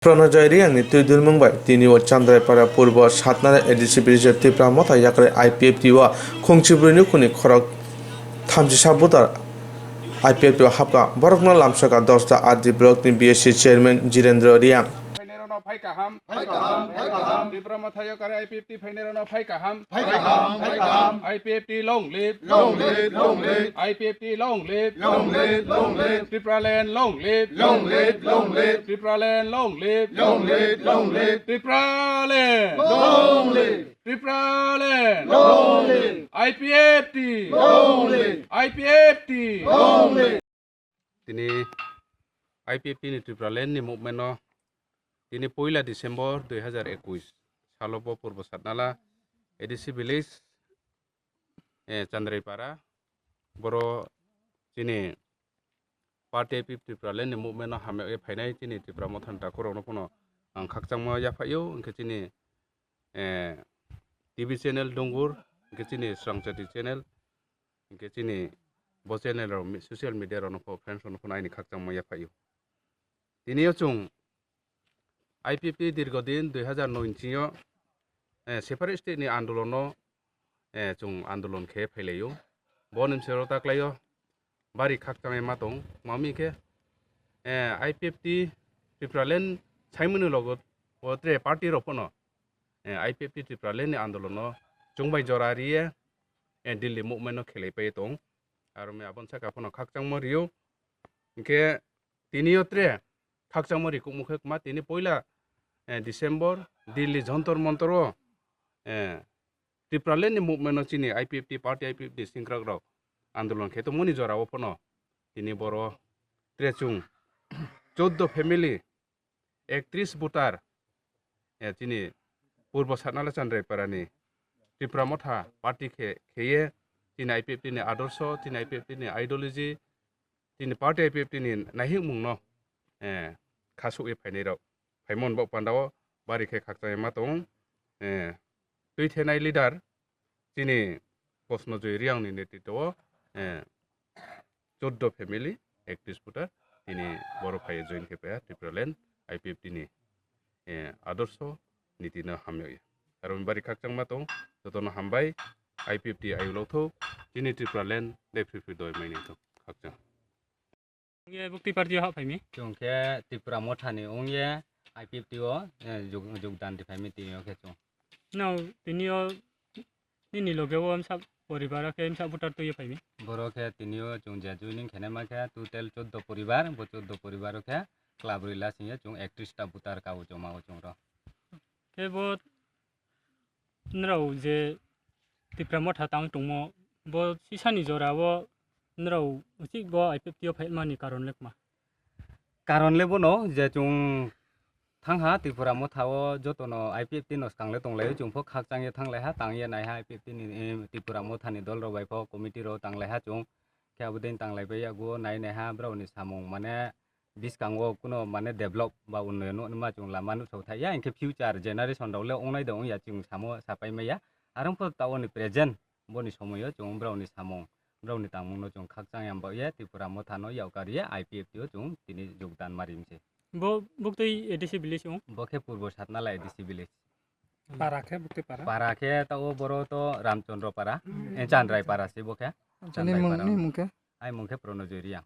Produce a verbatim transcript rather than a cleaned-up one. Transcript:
Pronojoy Reang ni twi dulmung bai tini o Chandraipara Purbo Satnala A D C village o Tipra Motha yakarwi I P F T o khungchibrwi ni khuni khorok thamchisa voter I P F T o hapkha. Borokno lamsokha Dosda R D block ni B S C chairman Jirendra Reang. Phainairokno phai kaham. Phai kaham, phai kaham. Tipra Motha yakarwi I P F T phainairokno phai kaham. Phai kaham, phai kaham. I P F T long live. Long live, long live. I P F T long live. Long live, long live. Tipraland long live. Long live, long live. Tipraland long live. Long live, long live. Tipraland. Long live. Tipraland. Long live. I P F T. Long live. I P F T. Long live. Tini I P F T ni Tipraland ni movement no tini poila December dui hazar ekwis salo bo Purbo Satnala A D C village, eh, Chandraipara, boro chini party I P F T Tipraland ni movement no hamya phainai chini Tipra Motha ni takhuk rokno phano ang khakchangma yaphaio, hwnkhe chini, eh, T V channel Dungur, hwnkhe chini Srangchati channel, hwnkhe chini bo channel rok mi-, social media rok no pho, friends rok no pho aini khakchangma yaphaio. Tini o chwng I P F T dirgo din dui hazar noi ni sing o, eh, separate state ni andolon no, eh, chwng andolon khe phailaio. Bo ni bwskango ta kwlaio bari khakchangma tong, mami khe, eh, I P F T Tipraland saimani logo o tre party rok phano, eh, I P F T Tipraland ni andolon no chwng bai jora riye, eh, Delhi movement no khelai pai tong. Aro me aboni saka phano khakchangma rio. Hwnkhe tini o tre khakchangma rikukmung khe kwma tini poila, eh, December Delhi Jantar Mantar o, eh, Tipraland ni movement no chini I P F T party I P F T sengkrak rok andolon khe tongmani jora o phano tini boro tre chwng choddo family ektris voter, eh, chini Purbo Satnala Chandraipara ni Tipra Motha party khe, kheye chini I P F T ni adorsho, chini I P F T ni ideology, chini party I P F T ni naihikmung no, eh, khasuk ye phainai rok. Phaimon bo panda o bari khe khakchangma tong, eh, twi thenai leader chini Kosno Joy Reang ni netritwo o, eh, choddo family, ektris voter, tini boro phai join khe paiya Tipraland I P F T ni, eh, adorsho niti no hamya. Aro bari khakchangma tong, jotono hambai, I P F T ayuk lok thok, chini Tipraland le phri phri doi mai nang thok, khakchang. Ye bukti party o hap phaimi? Chwng khe Tipra Motha ni wng ye I P F T o, eh, jog-, jogdan di phaimi tini o khe chwng. No, tini o nini loge o msa poribar o khe msa voter twi phaimi? Boro khe tini o chwng je joining khe naima khe total choddo poribar, bo choddo poribar o khe kwlabrwi la sing ye chwng ektris ta voter ka o chwng ma o chwng ro. Khe bo nrao je Tipra Motha tang tongmo, bo sisani jora o nrao uchik bo I P F T o phaimani karon le kma? Karon le bono je chwng thangha Tipra Motha o jotono I P F T no swkang le tonglaio, chwng pho khakchang ye thanglaiha, tang ye naiha I P F T ni, eh, Tipra Motha ni dol rok bai pho committee rok tanglaiha chwng. Khe abo din tanglai bai yago nai naiha brao ni samung mane bwskango kuno mane develop ba unnoyon nuknima chwng lama nuksa thai ya, hinkhe future generation rok le wngnai de wngya chwng samo sapai maya. Arong pho ta oni present boni somoyo chwng brao ni samung, brao ni tangmung no chwng khakchang ya ba ya Tipra Motha no yaukari ya I P F T o chwng tini jogdan mari mse. Bo buktui A D C village wng? Bo khe Purbo Satnala A D C village. Para khe buktui para? Para khe ta o boro to Ramchandra para, eh, Chandrai para se bo khe. Chini Chandrai mung para. Ni mung khe? Ai mung khe Pronojoy Reang.